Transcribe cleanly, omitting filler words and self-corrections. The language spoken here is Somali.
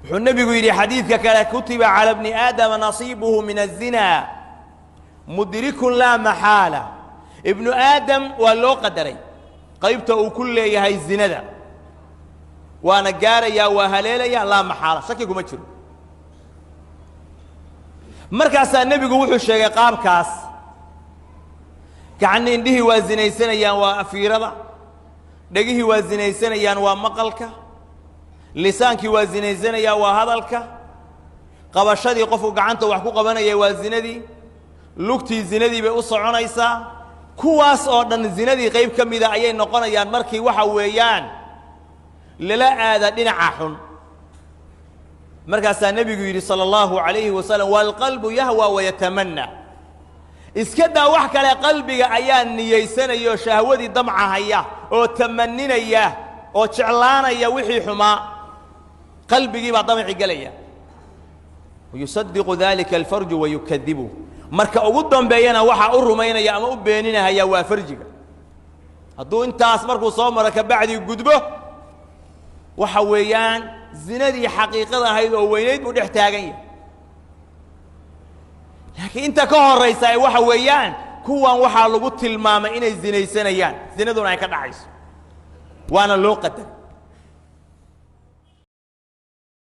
Wuxuu nebigu yidhi xadiidka kale: kutiba cala bni aadama nasiibuhu min aلzinaa, mudrikun laa maxaala. Ibnu aadam waa loo qadaray qaybta uu ku leeyahay zinada, waana gaarayaa, waa haleelayaa, laa maxaala, shaki kuma jiro. Markaasaa nebigu wuxuu sheegay qaabkaas gacni indhihii waa zinaysanayaan, waa afiirada; dhegihii waa zinaysanayaan, waa maqalka; lisaankii waa zinaysanayaa, waa hadalka; qabashadii qofku gacanta wax ku qabanaya waa zinadii; lugtii zinadii bay u soconaysaa. Kuwaas oo dhan zinadii qayb ka mida ayay noqonayaan markii waxa weeyaan lala aada dhinaca xun. Markaasaa nebigu yidhi sala allahu calayhi wasalam: waalqalbu yahwa wayatamanna. Iska daa wax kale, qalbiga ayaa niyeysanaya oo shahwadii damcahaya oo tamaninaya oo jeclaanaya wixii xumaa. Qalbigii baa damci gelaya. Wayusadiqu dalika alfarju wayukadibu. Marka ugu dambeeyana waxaa u rumaynaya ama u beeninahaya waa farjiga. Hadduu intaas markuu soo maro kabacdii gudbo, waxa weeyaan zinadii xaqiiqada ahayd oo weynayd buu dhex taagan yahay. Laakiin inta ka horaysa ee waxa weeyaan kuwan waxaa lagu tilmaamay inay zinaysanayaan, zinaduna ay ka dhacayso, waana loo qadaray.